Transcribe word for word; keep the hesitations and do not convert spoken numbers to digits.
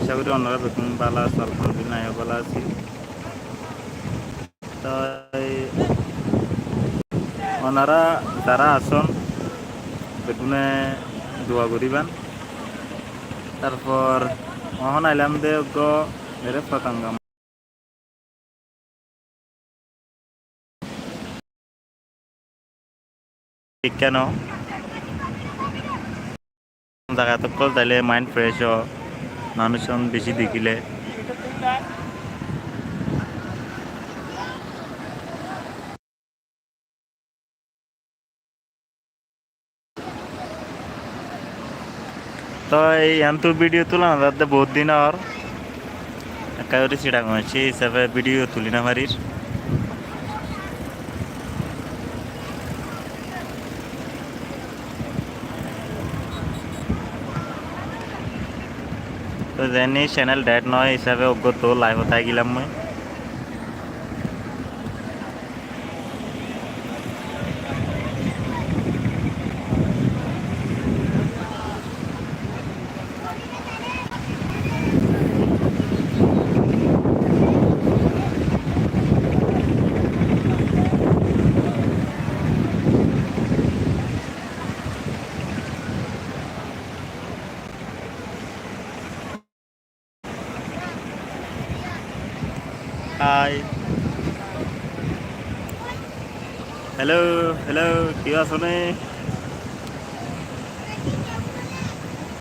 Acá gorí onora beggún bála asó, alhamdulillah, añío bála así. Toi onora zara asón, beggúne dua goríban. Tarfor ehón ailám de uggwá ere Fatangam. Thík no? Zagat ókkol zaile mind fresh ó, manúic ón beci dekíle. Toi yián tu video tula no zadde bout din ór. Ekka gorí siçang óiye, hísafe video tuli no farir. Toi zeni channel dead no ó, hísafe uggwá tu live ot ai gilam mui. Hi. Hello, hello, kiyó asó né?